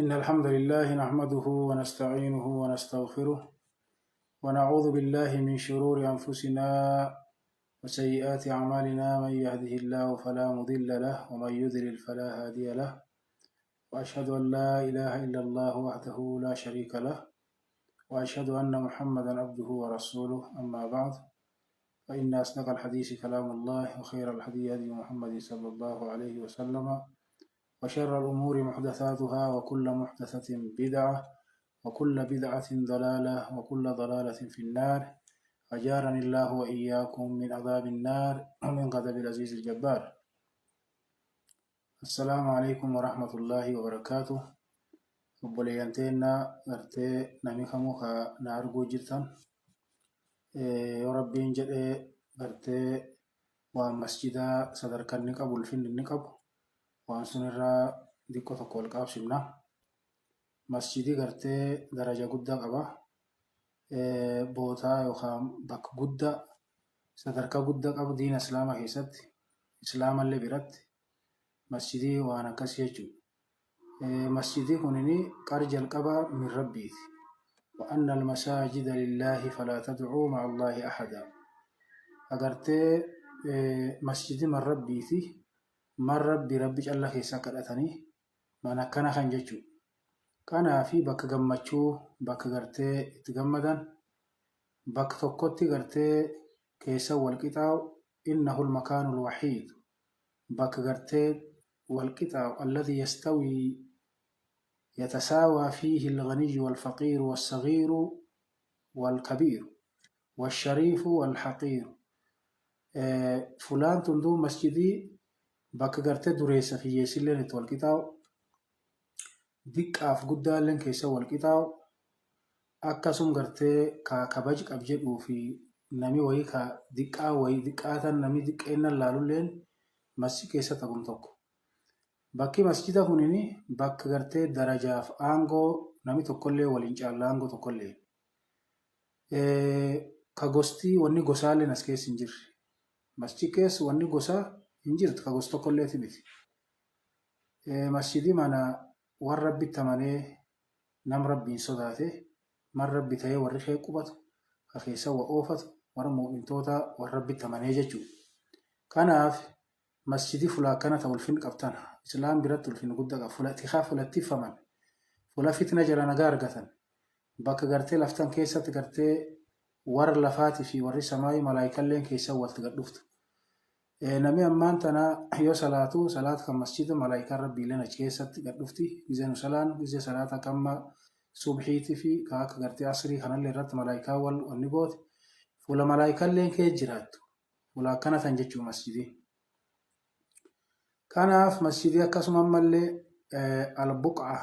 إن الحمد لله نحمده ونستعينه ونستغفره ونعوذ بالله من شرور أنفسنا وسيئات أعمالنا، من يهده الله فلا مضل له ومن يضلل فلا هادي له، وأشهد أن لا إله إلا الله وحده لا شريك له، وأشهد أن محمدا عبده ورسوله. أما بعد، فإن أصدق الحديث كلام الله، وخير الهدي هدي محمد صلى الله عليه وسلم، وشر الأمور محدثاتها، وكل محدثة بدعة، وكل بدعة ضلالة، وكل ضلالة في النار. أجارني الله وإياكم من عذاب النار ومن غضب العزيز الجبار. السلام عليكم ورحمة الله وبركاته. Obboleeyyan teenna gartee nami kamuu ka na arguu jirtan, yoo Rabbiin jedhee gartee waan masjidaa sadarkaa inni qabu, ulfinni inni qabu, waan sun irraa diqqo tokko wal qaabsifna. Masjidi gartee daraja guddaa qaba. Bootaa yookaan bakka guddaa sadarkaa guddaa qabu diina Islaamaa keessatti, Islaamallee biratti masjidii waan akkasii jechuudha. Masjidii kunini qar jalqaba min Rabbiiti. وأن المساجد لله فلا تدعوا مع الله أحدا. Agartee masjidi man Rabbiiti. Man Rabbi, Rabbi calla keessa kadhatanii man akkana kan jechuudha. Kanaafi bakka gammachuu, bakka gartee itti gammadan, bakka tokkotti gartee keessa wal qixaa'u. إنه المكان الوحيد bakka gartee wal qixaa'u، الذي يستوي يتساوى فيه الغني والفقير والصغير والكبير والشريف والحقير. Fulaan tun duub masjidii bakka gartee dureessa fi hiyyeessilleen itti wal qixaa'u, diqqaaf guddaalleen keessa wal qixaa'u, akkasum gartee ka kabaj qab jedhuu fi nami wayii ka diqqaa wayii diqqaatan nami diqqeennan laalulleen masjid keessa tagum tokko. Bakki masjida kunini bakka gartee darajaaf aangoo nami tokkollee waliin caalla, aangoo tokkollee. Ka gostii wanni gosaalleen as keessa hin jirre. Masjid keessa wanni gosaa hin jirtu, ka gos tokkolleeti miti. Masjidi mana warra Rabbitti amanee, nam Rabbiin sodaate, man Rabbi ta'ee warri kee qubatu, ka keessa wa oofatu, warra mu'mintoota, warra Rabbitti amanee jechuudha. Kanaaf masjidi fula akkana ta ulfin qabtana. Islaam biratti ulfin guddaa qaba. Fula tikaa, fula ittiffaman. Fula fitna jala nagaa argatan. Bakka gartee laftan keessatti gartee warra lafaatii fi warri samaayii malaayikalleen keessa walitti gad dhuftu. Namni ammaan tana yoo salaatu, salaata kan masjida malaayikaan Rabbiileen achi keessatti gad dhufti. Gizee nu salaannu, gizee salaata kamma subhiitii fi ka akka gartee asrii kanallee irratti malaayikaa wal wanni goote. Fuula malaayikalleen kee jiraattu. Fuula akkana tan jechuu masjidii. Kanaaf masjidii akkasuma ammallee al-buq'a.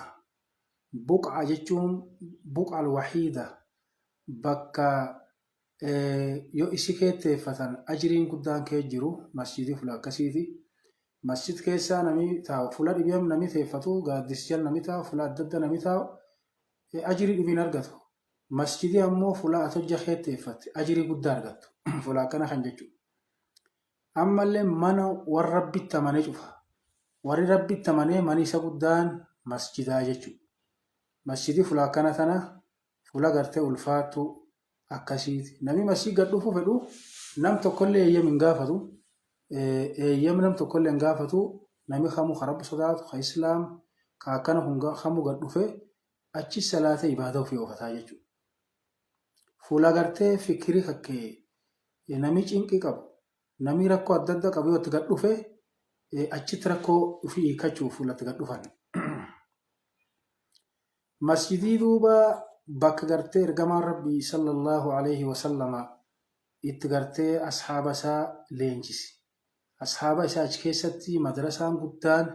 Buq'a jechuun buq'a al-wahiida, bakka yoo isi keetteeffatan ajriin guddaan kee jiru, masjidii fuula akkasiiti. Masjid keessaa nami taa'u, fuula dhibeem nami teeffatu, gaaddis jala nami taa'u, fuula adda adda nami taa'u ajrii dhibiin argatu. Masjidii ammoo fuula ati hojja keetteeffatte ajrii guddaa argattu. Fuula akkana kan jechuudha. Ammallee mana warra Rabbitti amanee cufa. Warri Rabbitti amanee mani isa guddaan masjidaa jechuudha. Masjidii fuula akkana tana, fuula gartee ulfaattu akkasiiti. Namni masjid gad dhufuu fedhu nam tokkollee eeyyam hin gaafatu. Eeyyam nam tokkollee hin gaafatu. Nami kamuu ka Rabbi sodaatu, ka Islaam, ka akkana kun kamuu gad dhufe achi salaatee ibaada ofii oofataa jechuudha. Fuula gartee fikirii kakkee nami cinqii qabu, nami rakkoo adda addaa qabu yoo itti gad dhufe achitti rakkoo ofii hiikachuuf fuula itti gad dhufan. Masjidii duuba bakka gartee ergamaan Rabbii صلى الله عليه وسلم itti gartee ashaaba isaa leenjise. Ashaaba isaa achi keessatti madrasaan guddaan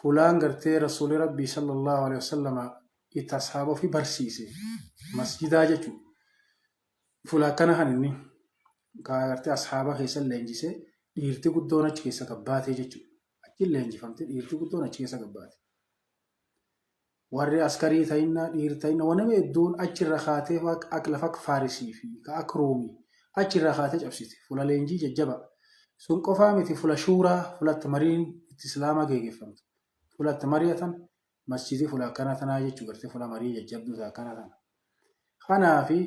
fuulaan gartee Rasuulli Rabbii صلى الله عليه وسلم itti ashaaba ofii barsiise masjidaa jechuudha. Fuula akkana kan inni gartee ashaaba keessa leenjise, dhiirti guddoon achi keessa gabbaatee jechuudha. Achi leenjifamte, dhiirti guddoon achi keessa gabbaate. Warri askarii ta'inna, dhiirri ta'inna, wanni hedduun achirra kaatee akka lafa akka Faarisii fi akka Roomii achirra kaatee cabsite. Fuula leenjii jajjaba. Sun qofaa miti, fuula shuuraa, fuula itti mariin itti Islaamaa geggeeffamtu. Fuula itti mari'atan. Masjidi fula akkana tanaa jechuu gartee fula marii jajjabduu ta akkana tana. Kanaafi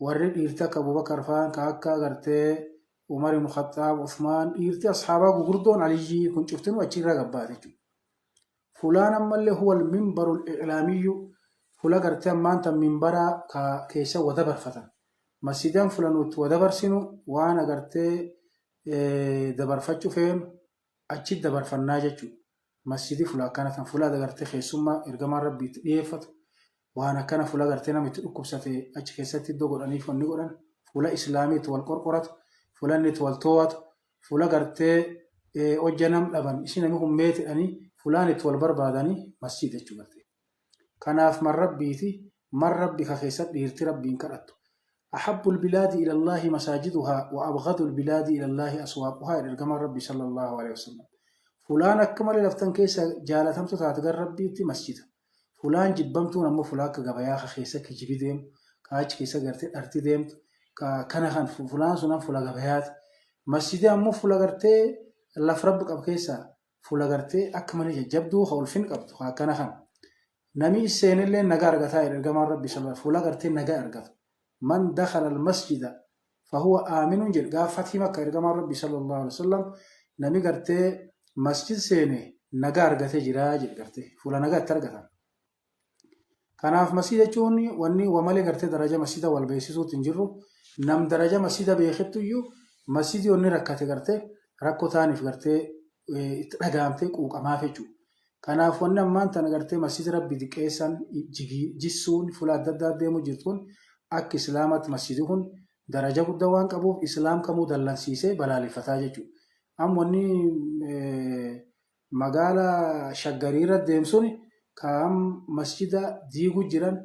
warri dhiirti akka Abubakar faan ka akka gartee Umar ibn Khaxxaab, Uthmaan dhiirti ashaabaa gugurdoon Aliyyii kun cuftinuu achirraa gabbaate jechuudha. Fulaan ammallee huwa al-minbaru al-i'laamiyyu fula gartee ammaan tan minbaraa ka keessa wa dabarfatan. Masjidan fula nu itti wa dabarsinu waan agartee dabarfachu feenu achi dabarfannaa jechuudha. Masjidi fula akkana tan fula agartee keessummaa ergamaan Rabbii itti dhiyeeffatu waan akkana fula gartee nama itti dhukkubsate achi keessatti iddoo godhaniif wanni godhan fula islaamii itti wal qorqoratu fula inni itti wal too'atu fula gartee hojja nam dhaban isi nami kun meet jedhanii fulaan itti wal barbaadanii masjid jechuu gartee. Kanaaf man Rabbiiti man Rabbi ka keessa dhiirti Rabbiin kadhattu. Ahabbul bilaadi ilallaahi masaajiduhaa wa abghadul bilaadi ilallaahi aswaaquhaa jedhe ergamaan Rabbii sallallahu alaihi wasallam. Fulaan akka malee laftan keessa jaalatamtu taate gar Rabbiitti masjida. Fulaan jibbamtuun ammoo fulaa akka gabayaa ka keessa kijibi deemu, ka achi keessa gartee dharti deemtu, ka kana kan fulaan sunan fula gabayaati. Masjidi ammoo fula gartee laf Rabbi qabu keessaa fula gartee akka malee jajjabduu ka ulfin qabdu ka akkana kan. Nami is seenellee nagaa argataa jedhe ergamaan Rabbi sallallahu fuula gartee nagaa argatu. Man dakhala al-masjida fahuwa aaminun jedhe gaaf fathii makka ergamaan Rabbi sallallahu alaihi wasallam nami gartee masjid seene nagaa argatee jira jedhe gartee fuula nagaa itti argatan. Kanaaf masjida jechuun wanni wamalee gartee daraja masjida wal beeksisuutti hin jirru nam daraja masjida beekettu iyyuu masjidi wanni rakkate gartee rakkoo taaniif gartee itti dhaga'amtee quuqamaaf jechuudha. Kanaaf wanni ammaan tana gartee masjida Rabbi diqqeessan jissuun fuula adda addaa deemu jirtu kun akka islaamatti masjidi kun daraja guddaa waan qabuuf islaam kamuu dallansiisee balaaleffataa jechuudha. Amma wanni magaala shaggarii irra deemsun kaam masjida diigu jiran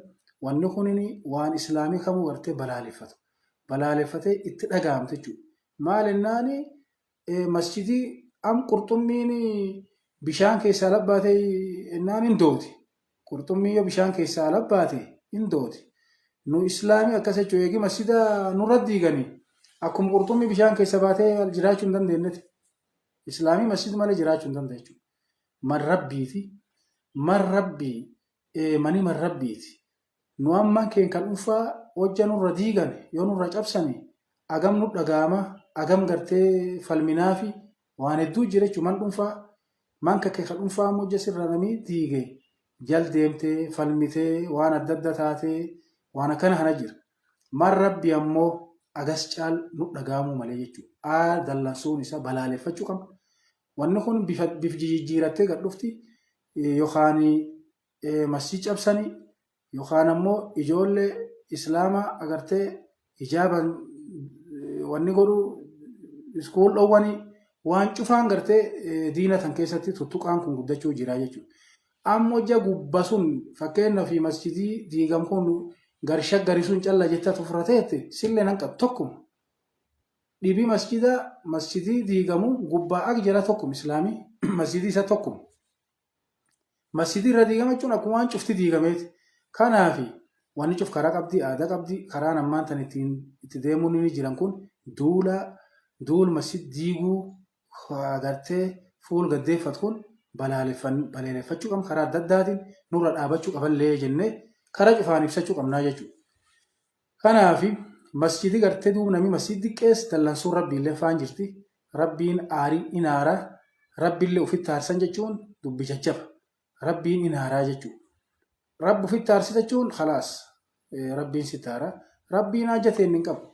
wanni kunin waan islaamii kamuu gartee balaaleffatu. Balaaleffatee itti dhaga'amte jechuudha. Maal ennaani masjidii am qurxummiin bishaan keessaa labbaate ennaan hin dooti. Qurxummii yoo bishaan keessaa labbaate hin dooti. Nu islaamii akkas jechuun eegi masjida nurra diiganii akkuma qurxummii bishaan keessa baatee jiraachuu hin dandeenyeti. Islaamii masjida malee jiraachuu hin danda'u jechuudha. Man rabbiiti. Man rabbii mani man rabbiiti. Nu amman keen kan dhuunfaa hojja nurra diigan yoo nurra cabsani agam nu dhaga'ama agam gartee falminaafi waan hedduu jira jechuudha man dhuunfaa man kakkee kan dhuunfaa ammoo hojja sirra namii diige jal deemtee falmitee waan adda adda taatee waan akkana kana jira. Man rabbi ammoo agas caal nu dhaga'amuu malee jechuudha. Aa dallansuun isaa balaaleffachuu qabna. Wanni kun bifa bif jijjiirattee gad dhufti yookaan masjid cabsanii yookaan ammoo ijoollee islaamaa agartee hijaaban wanni godhu iskuul dhowwanii waan cufaan gartee diina tan keessatti tuttuqaan kun guddachuu jira jechuudha. Ammoo ija gubba sun fakkeenyaaf masjidii diigam kun gar shaggari sun calla jetta tufrateette sillee nan qabu tokkuma. Dhibii masjida masjidii diigamu gubbaa ak jala tokkuma islaamii masjidii isa tokkuma. Masjidii irra diigama jechuun akkuma waan cufti diigameeti. Kanaafi wanni cuf karaa qabdi, aadaa qabdi, karaan ammaan tan ittiin itti deemuun ni jiran kun duula duul masjid diiguu agartee fuul gaddeeffatu kun balaaleffachuu qabna karaa adda addaatiin nurra dhaabachuu qaballee jennee karaa cufaan ibsachuu qabnaa jechuudha. Kanaafi masjidi gartee duub nami masjid diqqees dallansuun rabbiillee faan jirti. Rabbiin aarii in aara. Rabbiillee ufitti aarsan jechuun dubbi jajjaba. Rabbiin in aaraa jechuudha. Rabbi ufitti aarsita jechuun khalaas rabbiin sitti aara. Rabbiin haja ta'e hin qabu.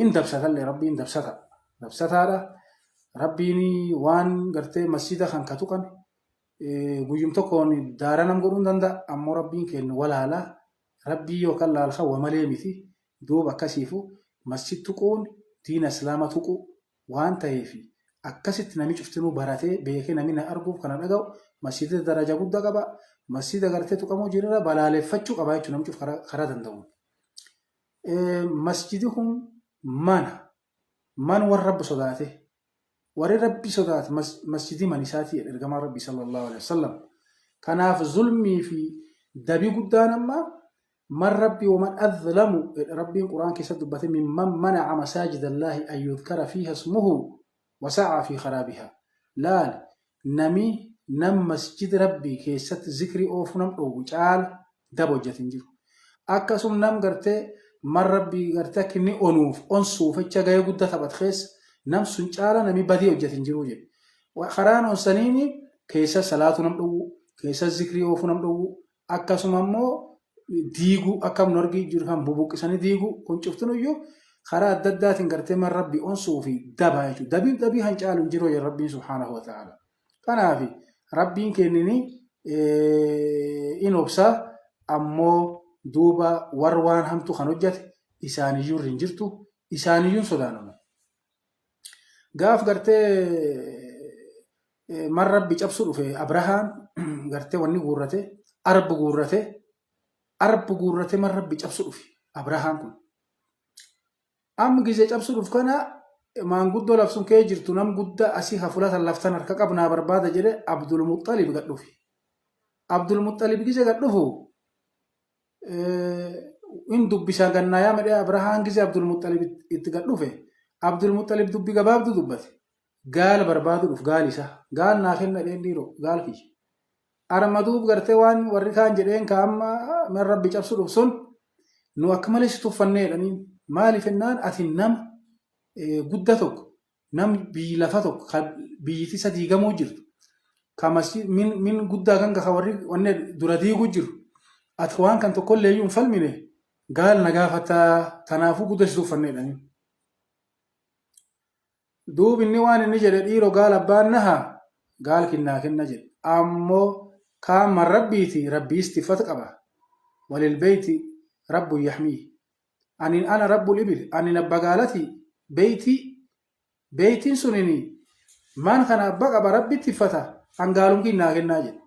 In dabsatallee rabbiin dabsata. Dabsataadha. Rabbiin waan gartee masjida kan ka tuqan guyyum tokkoon daara nam godhuu hin danda'a. Ammoo rabbiin kennu walaala. Rabbii yoo kan laalka wa malee miti duuba akkasiifu masjid tuquun diina islaama tuqu waan taheefi akkasitti nami cuftinuu baratee beekee nami na arguuf kana dhaga'u masjida daraja gudda qaba masjida gartee tuqamuu jirira balaaleffachuu qaba jechuun nami cuf karaa danda'uun. Masjidi kun mana man warra rabbi sodaate Warri Rabbi sodaate masjidii man isaatii jedhe ergamaan Rabbi sallallahu alaihi wasallam. Kanaaf zulmii fi dabii guddaan amma man Rabbi waman adlamu jedhe Rabbiin Qur'aan keessatti dubbate mimman mana'a masaajida Allaahi an yudhkara fiiha ismuhu wasa'a fi kharaabiha. Laal nami Nam masjid Rabbii keessatti zikrii oofu nam dhoowwu caala daba hojjate hin jiru. Akkasum nam gartee man Rabbii gartee akka inni onuuf onsuuf jecha gahee guddaa taphate keessa nam sun caala nami badii hojjate hin jiru jedhe. Karaan onsaniini keessa salaatu nam dhowwu, keessa zikrii oofu nam dhowwu, akkasuma immoo diiguu akka nu argii jiru kan bubuqqisanii diiguu kun cuftinuyyuu karaa adda addaatiin gartee man Rabbii onsuu fi daba jechuudha. Dabii dabii kan caalu hin jiru jedha Rabbiin subhaanahu wa ta'ala. Kanaaf Rabbiin kennini in obsa ammoo duuba warra waan hamtu kan hojjate isaaniyyuu irra hin jirtu isaaniyyuu hin sodaanamu. Gaaf gartee man Rabbi cabsu dhufe Abrahaam gartee wanni guurrate arba guurrate arba guurrate man Rabbi cabsu dhufe Abrahaam kun. Amma gizee cabsu dhuf kana maanguddoo lafsun kee jirtu nam guddaa asii hafulatan laftan harka qabnaa barbaada jedhe Abdul Muxxalib gad dhufe. Abdul Muxxalib gizee gad dhufu in dubbisaa gannaa yaa medhee Abrahaan gizee Abdul Muxxalib itti gad dhufe. Abdul Muxxalib dubbi gabaabdu dubbate. Gaala barbaadu dhuf gaal isaa. Gaal naa kenna dheen dhiiroo gaal kiyya. Arma duub gartee waan warri kaan jedheen ka amma man rabbi cabsu dhuf sun nu akka malee si tuffannee jedhaniin maaliif jennaan ati nama gudda tokko nam biyyi lafa tokko ka biyyiti isa diigamuu jirtu ka masjid min min guddaa ganga ka warri wanne dura diiguu jiru ati waan kan tokkollee iyyuu hin falmine gaal na gaafataa tanaafuu gudda si tuffannee jedhaniin. Duub inni waan inni jedhe dhiiro gaal abbaan naha gaal kinnaa kenna jedhe. Ammoo kaan man rabbiiti rabbiis tiffata qaba. Walil beeyti rabbun yaxmii. Anin ana rabbul ibil anin abba gaalati beeyti beeytiin sunini man kana abba qaba rabbi tiffata an gaalum kinnaa kennaa jedhe.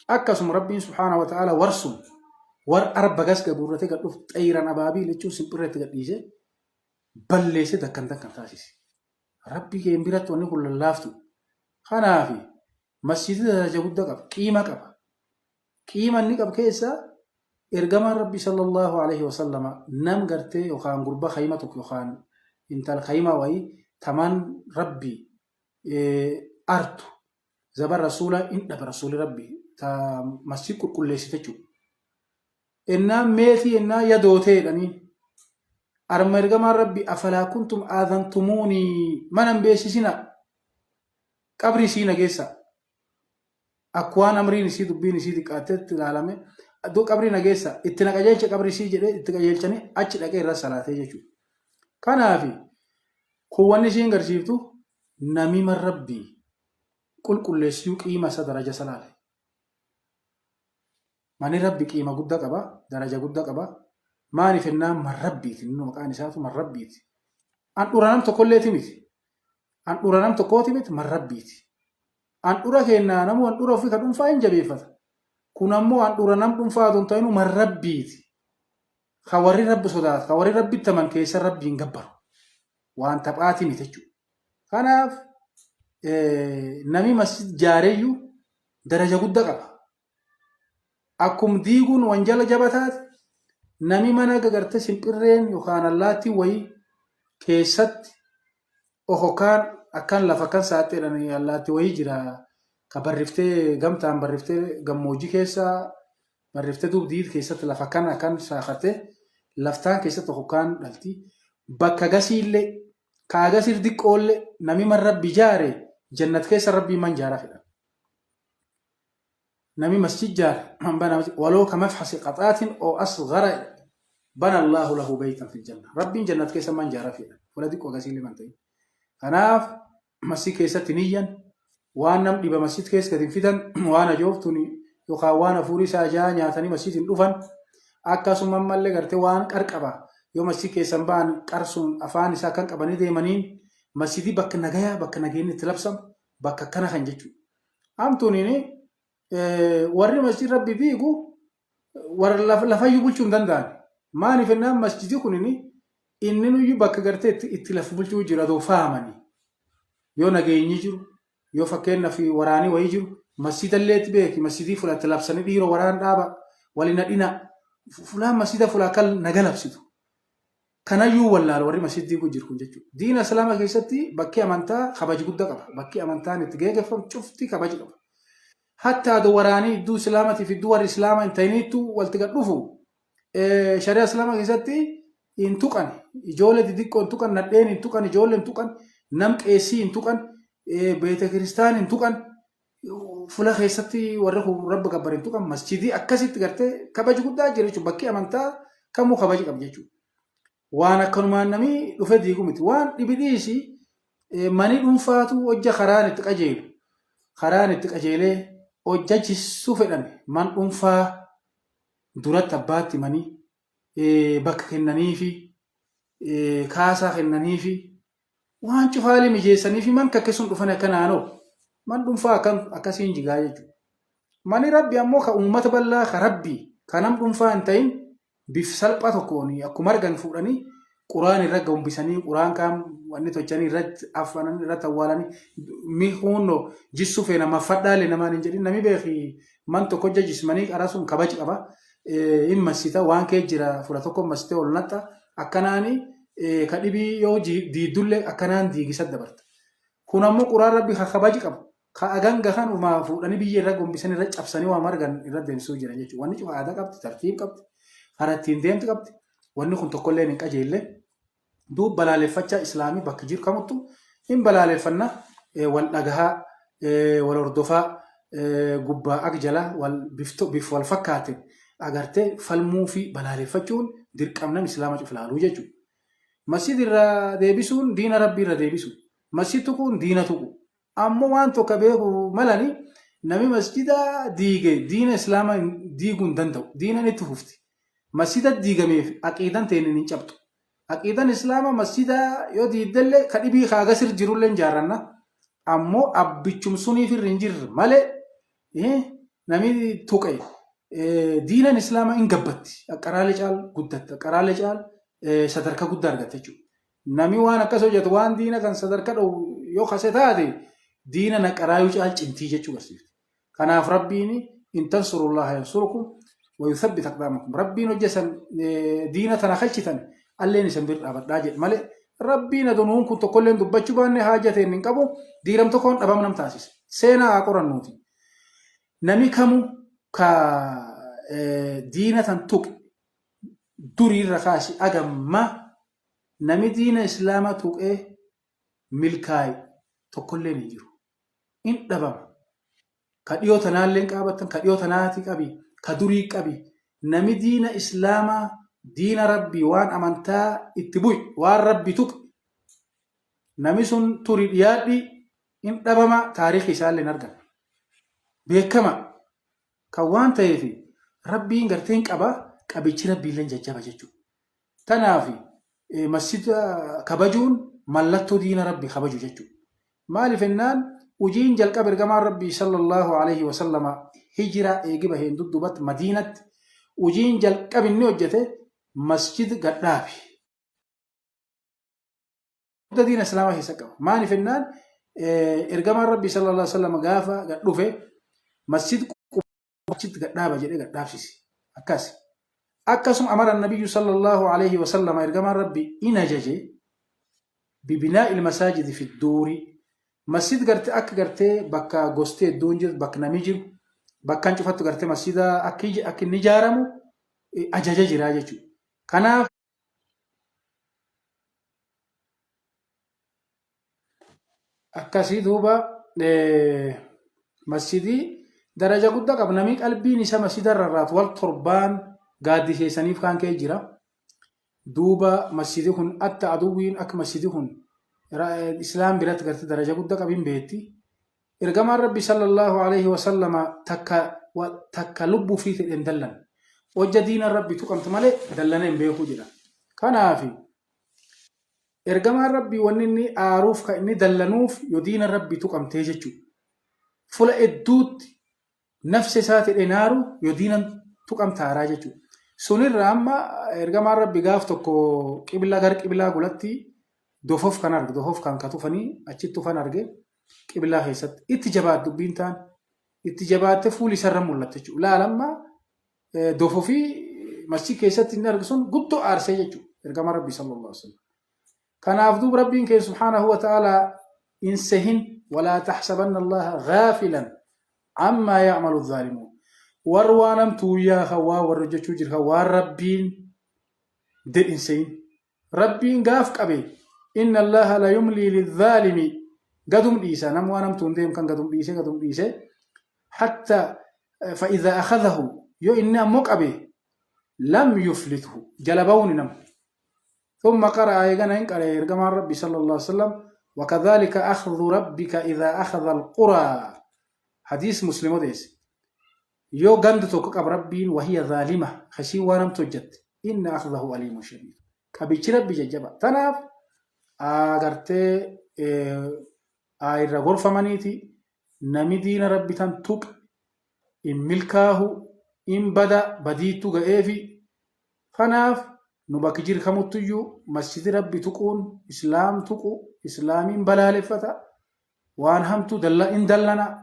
Akkasuma rabbiin subhaanahu wa ta'ala war sun war arba gas gaguurrate gad dhufu xayran abaabiil jechuun simpirreetti gadhiise balleessee dakkan dakkan taasise. Rabbi keen biratti wanni kun lallaaftu. Kanaafi masjidi daraja guddaa qaba, qiima qaba. Qiima inni qabu keessa ergamaan Rabbi sallallahu alaihi wasallama nam gartee yookaan gurba kayima tokko yookaan intal kayima wayii tamaan Rabbi artu zaban rasuula in dhaba rasuuli Rabbi ta masjid qulqulleessite jechuudha. Ennaan meetii ennaan yadootee jedhaniin. Arma ergamaan Rabbi afalaa kuntum aadhantumuunii mana hin beeksisinaa. Qabrii isii na geessaa. Akka waan amriin isii dubbiin isii xiqqaatteetti ilaalame iddoo qabrii na geessaa itti na qajeelcha qabrii isii jedhee itti qajeelchanii achi dhaqee irra salaatee jechuudha. Kanaafi kun wanni isiin garsiiftu namima Rabbii qulqulleessuu qiima isa daraja salaale. Mani Rabbi qiima gudda qaba, daraja gudda qaba. Maaliif jennaan man Rabbiiti, inni maqaan isaatu man Rabbiiti. Handhuura nam tokkolleeti miti. Handhuura nam tokkooti miti, man Rabbiiti. Handhuura keennaa namuu handhuura ofii ka dhuunfaa hin jabeeffata. Kun ammoo handhuura nam dhuunfaa otoo hin ta'inuu man Rabbiiti. Ka warri Rabbi sodaatu, ka warri Rabbitti aman keessa Rabbiin gabbaru. Waan taphaati miti jechuudha. Kanaaf nami masjid jaareyyuu daraja gudda qaba. Akkum diiguun wanjala jaba taate, nami mana gagarte simpirreen yookaan allaattiin wayii keessatti okokaan akkan lafa akkan saaxeedhaan allaatti wayii jira ka barriftee gamtaan barriftee gammoojjii keessa barriftee duub diid keessatti lafa akkan akkan saakarte laftaan keessatti okokaan dhalti. Bakka gasiillee ka agasir diqqoollee nami man rabbi jaare jannat keessa rabbii man jaara fedhan. Nami masjid jaare man bana masjid waloo ka mafhasi qaxaatin oo asghara bana Allahu lahu baytan fil janna. Rabbiin jannat keessa man jaara fedhan. Wala diqqoo agasiillee man ta'in. Kanaaf masjid keessatti niyyan waan nam dhiba masjid keessa gadi hin fidan waan ajooftuni yookaan waan hafuurii isaa ajaa nyaatanii masjid hin dhufan akkasuma ammallee gartee waan qarqaba yoo masjid keessan ba'an qarsuun afaan isaa kan qabanii deemaniin masjidii bakka nagayaa bakka nageenyi itti labsamu bakka akkana kan jechuudha. Amtuuniin warri masjid rabbi diigu warra lafayyuu bulchuu hin danda'an. Maaliif jennaan masjidi kunin inni nuyyuu bakka gartee itti lafa bulchuu jira adoo fahamanii. Yoo nageenyi jiru yoo fakkeenyaaf waraanii wayii jiru masjidallee itti beeki masjidii fula itti labsanii dhiiroo waraan dhaaba waliin hadhina fulaan masjida fulaa kan naga labsitu. Kanayyuu wallaala warri masjid diiguu jiru kun jechuudha. Diina Islaamaa keessatti bakki amantaa kabaji guddaa qaba. Bakki amantaan itti geegeffamu cufti kabaji qaba. Hatta adoo waraanii idduu islaamatiif idduu warri islaama hin ta'iniittu walti gad dhufu shari'a islaama keessatti hin tuqan. Ijoollee xixiqqoo hin tuqan, nadheen hin tuqan, ijoollee hin tuqan, nam qeessii hin tuqan, beete kiristaan hin tuqan. Fula keessatti warri kun rabbi gabbar hin tuqan masjidii akkasitti gartee kabaji guddaa jira jechuudha. Bakki amantaa kamuu kabaji qaba jechuudha. Waan akkanumaan namni dhufe diigu miti. Waan dhibi dhiisi mani dhuunfaatu hojja karaan itti qajeelu. Karaan itti qajeelee hojja jissuu fedhan man dhuunfaa duratti abbaatti manii bakka kennaniifi kaasaa kennaniifi waan cufaalee mijeessaniifi man kakke sun dhufan akka naanoo man dhuunfaa akkam akkasiin jigaa jechuudha. Mani rabbi ammoo ka uummata bal'aa ka rabbi ka nam dhuunfaa hin ta'in bif salphaa tokkoon akkuma argan fuudhanii quraan irra gombisanii quraan kaan wanni tolchanii irratti afanan irratti awwaalanii mi hunnoo jissuu feena maffadhaalee namaan hin jedhin nami beeki man tokko jajjismanii qaraa sun kabaji qaba. Hin massita waan kee jira fula tokko massitee ol naxxa akkanaani ka dhibii yoo diiddullee akkanaan diigisa dabarta. Kun ammoo quraan rabbi ka kabaji qabu ka agan gahan umaa fuudhanii biyya irra gombisan irra cabsanii waan argan irra deemsisuu jiran jechuudha. Wanni cufa aadaa qabdi, tartiib qabdi, karaa ittiin deemtu qabdi. Wanni kun tokkollee hin qajeelle. Duub balaaleffachaa islaamii bakka jiru kamuttu hin balaaleffanna wal dhagahaa wal hordofaa gubbaa ak jala wal bif wal fakkaateen agartee falmuu fi balaaleffachuun dirqamnan islaama cuf laaluu jechuudha. Masjid irraa deebisuun diina rabbii irra deebisu. Masjid tuquun diina tuqu. Ammoo waan tokko beeku malani nami masjida diige diina islaama diiguu hin danda'u. Diinan itti fufti. Masjida diigameef aqiidan teenin hin cabxu. Aqiidan islaama masjida yoo diiddellee ka dhibii ka agasir jirullee hin jaarranna. Ammoo abbichum suniif irra hin jirre malee nami tuqe diinan islaama hin gabbatti. Aqaraalee caal guddatti. Aqaraalee caal sadarkaa guddaa argatte jechuudha. Nami waan akkas hojjetu waan diina kan sadarka dhowu yoo kase taate diina naqaraayuu caal cimtii jechuu barsiifti. Kanaaf Rabbiin in tansurullaha yansurukum wa yuthabbit aqdaamakum. Rabbiin hojjetan diina tana kalchitan alleen isin bir dhaabadhaa jedhe malee Rabbiin adunuun kun tokkolleen dubbachuu baanne haaja ta'e hin qabu diiram tokkoon dhabam nam taasisa. Seenaa haa qorannuuti. Nami kamu ka diina tan tuqe duriirra kaasi agamma nami diina islaama tuqee milkaaye tokkolleen hin jiru. In dhabama. Ka dhiyoo tanaallee hin qaabattan, ka dhiyoo tanaati qabi, ka durii qabi. Nami diina islaamaa, diina rabbii waan amantaa itti bu'i, waan rabbi tuqe. Nami sun turi dhiyaadhi in dhabama taariikii isaallee hin argan. Beekama. Kan waan ta'eef rabbiin gartee hin qaba qabichi rabbiillee jajjaba jechuudha. Tanaaf masjida kabajuun mallattoo diina rabbi kabaju jechuudha. Maaliif jennaan hojiin jalqaba ergamaan rabbii sallallahu alaihi wasallama hijiraa eegi baheen dudduubatti madiinatti hojiin jalqabi inni hojjete masjid gadhaabi. Gudda diina islaamaa keessa qaba. Maaliif jennaan ergamaan rabbii sallallahu alaihi wasallam gaafa gad dhufe masjid achitti gad dhaaba jedhee gad dhaabsise. Akkas. Akkasuma amara nabiyyu sallallahu alaihi wasallam ergamaan rabbii in ajaje bibinaa ilmasaajidi fi duuri masjid garte akka gartee bakka gostee hedduun jirtu bakka namni jiru bakka hin cufattu gartee masjida akka inni ijaaramu ajaja jira jechuudha. Kanaaf Akkasii duuba masjidii daraja guddaa qaba. Namni qalbiin isa masjida irra raatu wal torbaan gaaddiseessaniif kaan kee jira. Duuba masjidi kun atta aduwwiin akka masjidi kun islaam biratti garte daraja guddaa qabiin beetti. Ergamaan Rabbi sallallahu alaihi wasallama takka takka lubbuu fi fedhen dallan. Hojja diina Rabbi tuqamtu malee dallana hin beekuu jedha. Kanaafi Ergamaan Rabbii wanni inni aaruuf kan inni dallanuuf yoo diina Rabbii tuqamtee jechuudha. Fula hedduutti nafsa isaa fedhe naaru yoo diina tuqamta aaraa jechuudha. Sunirra amma ergamaan Rabbii gaaf tokko qiblaa gara qiblaa gulatti dofof kan arge dofof kan ka tufanii achitti tufan arge qiblaa keessatti itti jabaat dubbiin taan itti jabaatte fuuli isarra mul'atte jechuudha. Laalamma dofo fi masjid keessatti inni argu sun guddoo aarsee jechuudha. Ergama Rabbii sallallahu alaihi wasallam. Kanaaf duub Rabbiin keenya subhaanahu wa ta'ala in sehin walaa taxsabanna Allaha gaafilan. Ammaa ya'malu zaalimuun. Warri waan hamtuu yaa kan waan warri hojjechuu jiru kan waan Rabbiin dedh hin se'in. Rabbiin gaaf qabe inna Allaha la yumlii lizzaalimi gadum dhiisa nam waan hamtuun deemu kan gadum dhiise gadum dhiise hatta fa'idha akhadahu yoo inni ammoo qabe lam yuflithu jala ba'uuni nama. ثم قرأ إيغانا إن قرأ إرجمان ربي صلى الله عليه وسلم وكذلك أخذ ربك إذا أخذ القرى حديث مسلم وديس yoo ganda tokko qaba Rabbiin wahiya zaalima kasii waan hamtu hojjatte inna akhdahu aliimun shadiid qabichi Rabbi jajjaba tanaaf agartee irra gorfamaniiti nami diina Rabbi tan tuqe in milkaahu in bada badiittu ga'eefi kanaaf nu bakki jir kamuttuyyuu masjidi Rabbi tuquun islaam tuqu islaamiin balaaleffata waan hamtuu dalla in dallana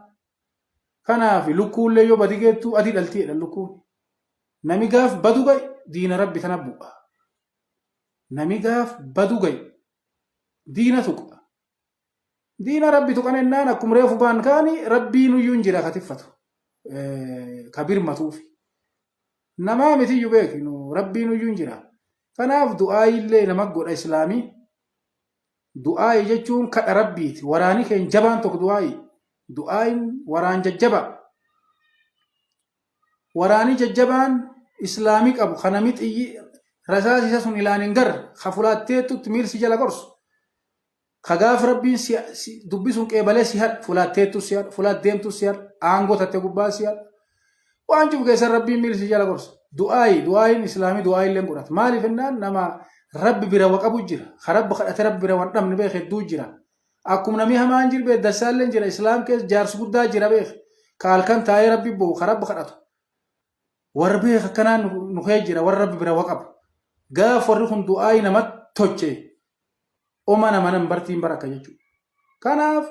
Kanaaf lukkuullee yoo badi geettu adii dhalti jedhan lukkuun. Nami gaaf badu ga'e diina Rabbi tana bu'a. Nami gaaf badu ga'e diina tuqa. Diina Rabbi tuqan ennaan akkum reefu baan kaani Rabbiin iyyuu hin jira ka tiffatu. Ka birmatuufi. Namaa mitiyyu beeki nu Rabbiin iyyuu hin jira. Kanaaf du'aayiillee nama godha islaamii. Du'aayi jechuun kadha Rabbiiti. Waraani keen jabaan tokko du'aayi. Du'aayin waraan jajjaba. Waraani jajjabaan islaamii qabu ka nami xiyyi rasaasi isa sun ilaan hin garre ka fulaatteettutti miil si jala gorsu. Ka gaaf Rabbiin si, si dubbi sun qeebalee si hadhu fulaatteettu si hadhu fulaat deemtu si hadhu aangoo tatte gubbaa si hadhu. Waan cufu keessan Rabbiin miil si jala gorsa. Du'aayi, du'aayin islaamii du'aayi illee godhata. Maaliif jennaan nama Rabbi bira wa qabu jira. Ka Rabbi kadhate Rabbi bira wan dhabne beek hedduu jira. Akkuma namni hamaan jiru beek dassaallee jira. Islaam keessa jaarsi guddaa jira beek. Ka halkan taa'ee Rabbi boo'u, ka Rabbi kadhatu. Warra beek akkanaan nu kee jira warra Rabbi bira wa qabu. Gaaf warri kun du'aayi nama toche oma nama nan bartiin baraka jechuudha. Kanaaf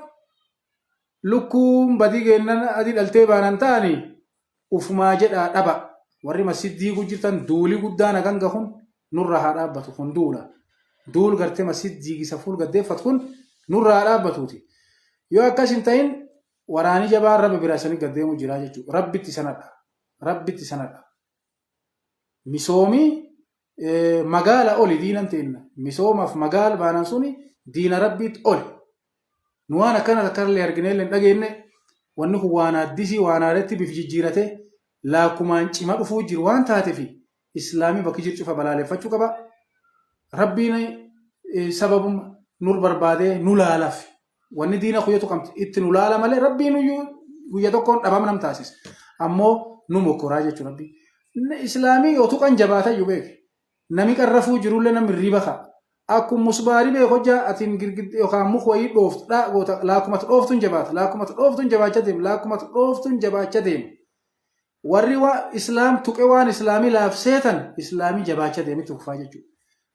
Lukkuun badii geennan adii dhaltee baanan ta'ani ufumaa jedhaa dhaba. Warri masjid diiguu jirtan duuli guddaan hagan gahun nurra haa dhaabbatu kun duula. Duul gartee masjid diigisa fuul gaddeeffatu kun nurra haa dhaabbatuuti. Yoo akkas hin ta'in waraanii jabaan rabbi biraa isanii gaddeemu jiraa jechuudha. Rabbitti sanadha. Rabbitti sanadha. Misoomi magaala oli diinan teenna. Misoomaaf magaala baanan suni diina rabbiitti oli. Nu waan akkana takkallee arginee hin dhageenne wanni kun waan addisii waan haaretti bif jijjiirate laakkumaan cima dhufuu jiru waan taatefi islaamii bakki jiru cufa balaaleffachuu qaba. Rabbiin sababuma nur barbaadee nu laalaf. Wanni diina kuyya tuqamte itti nu laala malee rabbiin iyyuu guyya tokkoon dhabama nam taasisa. Ammoo nu mokkoraa jechuudha rabbiin. Islaamii yoo tuqan jabaatayyuu beeke. Nami qarrafuu jirullee namni hirriiba ka'a. Akkuma musbaarii beeku hojjaa atiin girgidda yookaan muka wayii dhooftu dhaa goota laakkumatti dhooftuun jabaata laakkumatti dhooftuun jabaachaa deema laakkumatti dhooftuun jabaachaa deema. Warri waa islaam tuqe waan islaamii laafseetan islaamii jabaachaa deemitti fufaa jechuudha.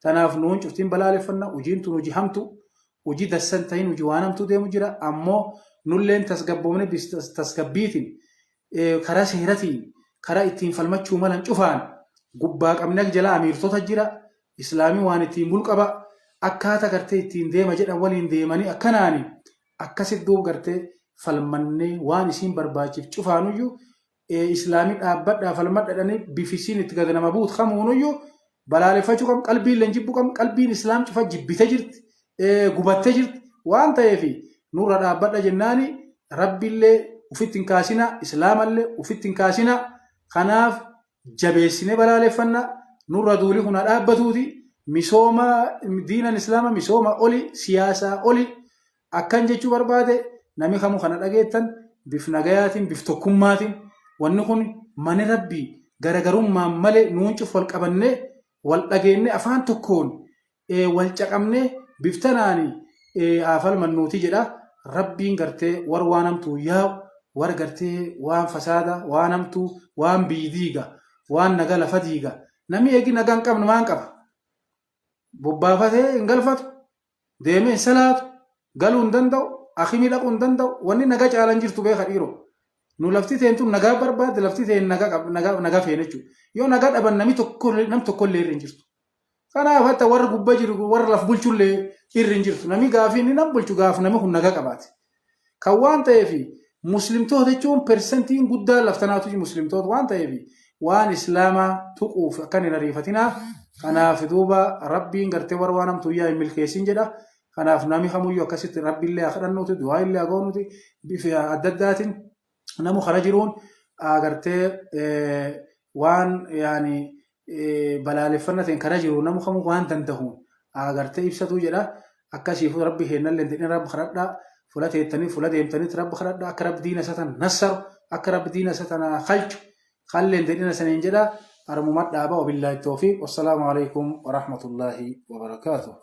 Tanaaf nuun cuftiin balaaleffanna hojiin tun hojii hamtu hojii dassan tahin hojii waan hamtuu deemu jira ammoo nulleen tasgabboomne tasgabbiitiin karaa seeratiin karaa ittiin falmachuu malan cufaan gubbaa qabne jala amiirtota jira islaamii waan ittiin bulu qaba akkaata gartee ittiin deema jedhan waliin deemanii akkanaani akkasit duub gartee falmannee waan isiin barbaachif cufaanuyyuu islaamii dhaabbadhaa falmadha jedhanii bifisiin itti gad nama buut kamuunuyyuu balaaleffachuu qabna qalbiin leen jibbu qabna qalbiin islaam cufa jibbite jirti gubatte jirti waan ta'eef nurra dhaabbadha jennaani rabbillee ufitti hin kaasina islaamallee ufitti hin kaasina kanaaf jabeessine balaaleffanna nurra duuli kun haa dhaabbatuuti misooma diinan islaama misooma oli siyaasaa oli akkan jechuu barbaade nami kamuu kana dhageettan bif nagayaatiin bif tokkummaatiin wanni kun mani rabbii garagarummaan malee nuun cuf wal qabannee wal dhageenne afaan tokkoon wal caqabnee bif tanaani haa falmannuuti jedha rabbiin gartee war waan hamtuu yaa'u war gartee waan fasaada waan hamtuu waan biyyi diiga waan naga lafa diiga namni eegi naga hin qabne maan qaba bobbaafatee hin galfatu deemee hin salaatu galuu hin danda'u akimii dhaquu hin danda'u wanni naga caalan jirtu beeka dhiiroo nu lafti teen tun nagaa barbaadde lafti teen naga naga naga feene jechuudha yoo naga dhaban nami tokko nam tokko illee irra hin jirtu kanaaf hatta warra gubba jiru warra laf bulchullee irra hin jirtu nami gaafii inni nam bulchu gaaf nami kun naga qabaate kan waan ta'eef Muslimtoota jechuun persentiin guddaan laftanaatu muslimtoota waan ta'eef waan islaamaa tuquuf akkan hin ariifatinaa. Kanaaf duuba rabbiin gartee warra waan hamtuu yaa hin milkeessin jedha. Kanaaf nami kamuyyuu akkasitti rabbiillee haa kadhannuuti du'aa illee haa goonuuti bifa adda addaatiin namu kara jiruun gartee waan yaani balaaleffanna ta'een kara jiru namu kamuu waan dandahuun gartee ibsatuu jedha. Akkasiifuu rabbi keennallee hin rabbi kadhadhaa fula teettanii fula deemtanitti rabbi kadhadhaa akka rabbi diina isa tan nassaru akka rabbi diina isa tana kalchu kalleen dedhina saniin jedha armuma dhaaba wabillaahi tawfiiq wassalaamu alaikum warahmatullaahi wabarakaatuh.